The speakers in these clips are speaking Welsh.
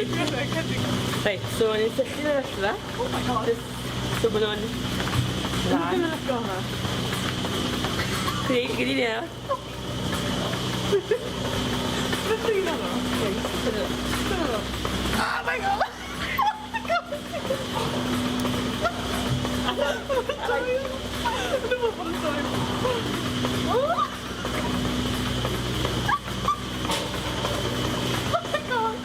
Reit, so ni'n syllu ar ellfa. Oh my god. Jyst so bo' nw'n Dwi ddim yn lico hwnna. Gei gei di neud o. Beth ti'n meddwl? Oh my god! Oh my god! Dwi'n meddwl bod yn dwyll. Oh my god!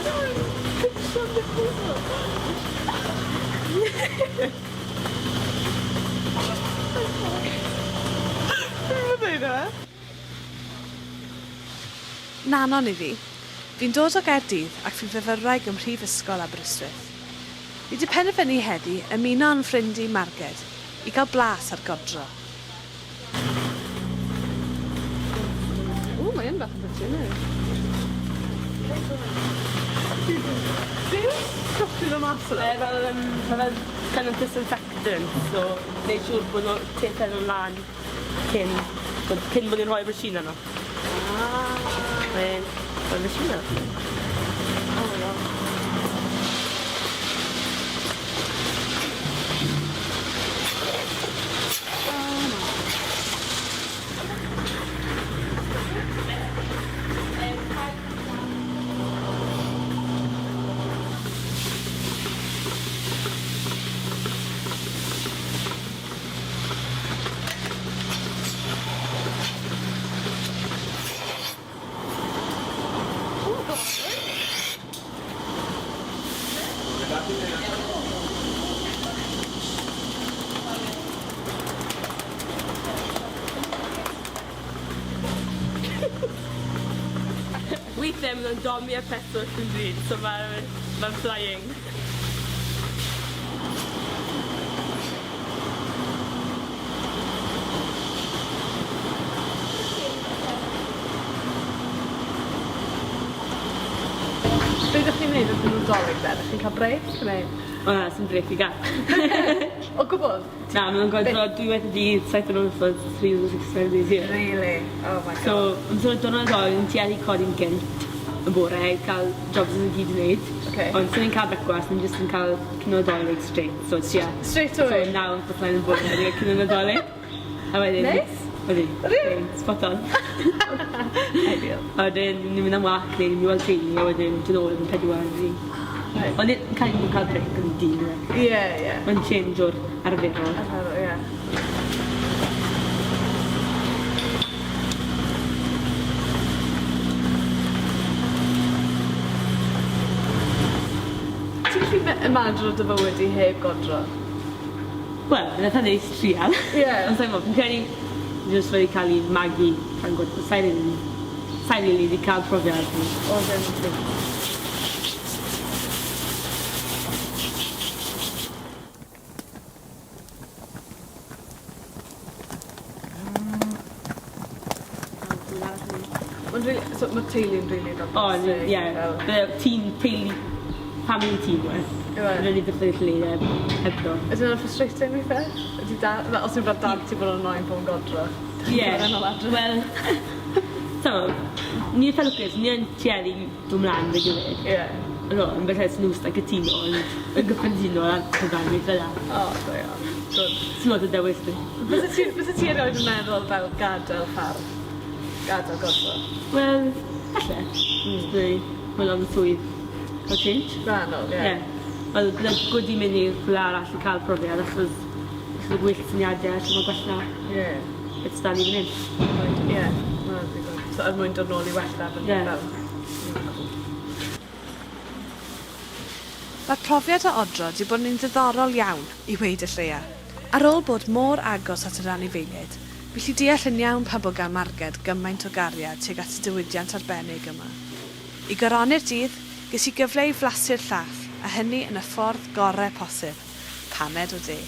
Dwi'n pinsio'r nipples nhw. Dwi'n mynd neud e. Nanon i fi. Fi'n dod o Gaerdydd ac fi'n fyfyrwraig ym Mhrifysgol Aberystwyth. Fi 'di penderfynu heddi ymuno â'n ffrind i, Marged, i gael blas ar godro. Ww, mae yn bach yn twtio yndi? Be' yw stwff i ddod mas o 'na? Mae fel yym ma' fel kind of disinfectant so neud siŵr bo' nw pethe nw'n lan cyn bod cyn bo' ni'n rhoi'r machine arno. Ah. Mae'n rhoi'r machine arno. Oh my god. Weithiau ma' nw'n domi y petws yn drud so ma' ma'n flying. Be' 'dych chi'n neud wrth y Nadolig then? 'Ych chi'n ca'l brêc neu? O na, sim brêc i ga'l. O gwbwl? Na, ma' nw'n godro dwywaith y dydd, saith diwrnod yr wthnos, 365 days a year. Rili? Oh my god. So, amser y diwrnod Nadolig ni'n tueddu codi'n gynt y bore i ca'l jobs i gyd i neud. Oce. Ond swn i'n ca'l brecwast, ni jyst yn ca'l cinio Nadolig straight, so tua... Straight away? So naw o'r gloch yn y bore ni'n ca'l cinio Nadolig. A wedyn... Neis. Wedyn... Ydi? Spot on. Ideal. A wedyn ni'n mynd am walk neu ni'n mynd i weld teulu a wedyn dod nôl am pedwar i... Reit. Ond ni kind of ca'l brêc yn dyn like. Ie ie. Mae'n change o'r arferol. Arferol ie. Ti'n gallu my- imagino dy fywyd di heb godro? Wel, yn eitha neis trial. Ie. Ond sai'n gwbo, fi'n credu jyst wedi ca'l 'i magu pan gwd- sai rili sai rili 'di ca'l profiad fi. O ddim. Ma'n rili so ma'r teulu'n rili fel O bwysig ie. fel... Fel tîm teulu family team yw e. Yw e? Rili byth yn gallu neud e hebddo. Ydi wnna'n frustrating withe? Ydi da- fel os yw fel dad ti bod yn annoying pan godro? Ie. Wel Wel t'mo' ni itha lwcus ni yn tueddu do' mlan 'da gilydd. Ie. Yno yn falle snws a cytuno ond yn gyffredinol ar cyfan fi fel 'a. O da iawn. Good. Sdim lot o dewis 'da fi. Byse ti byse ti erioed yn meddwl fel gadel ffarm? Gadel godro? Wel, falle. Hmm. Neu chwilo am swydd. Cael change. Gwahanol, ie. Ie. Wel bydde good i mynd i rhywle arall i ca'l profiad achos achos y gwell syniade a shwd ma' gwella. Ie. Beth s'da ni fyn 'yn. Ie, ma' wnna'n ddigon. So er mwyn dod nôl i wella fy Ie. fel. Mae'r profiad o odro 'di bod yn un ddiddorol iawn, i weud y lleia. Ar ôl bod mor agos at yr anifeiliaid, fi 'llu deall yn iawn pam bod gan Marged gymaint o gariad tuag at y diwydiant arbennig yma. I goroni'r dydd, ges i gyfle i flasu'r llall, a hynny yn y ffordd gore posib, paned o de.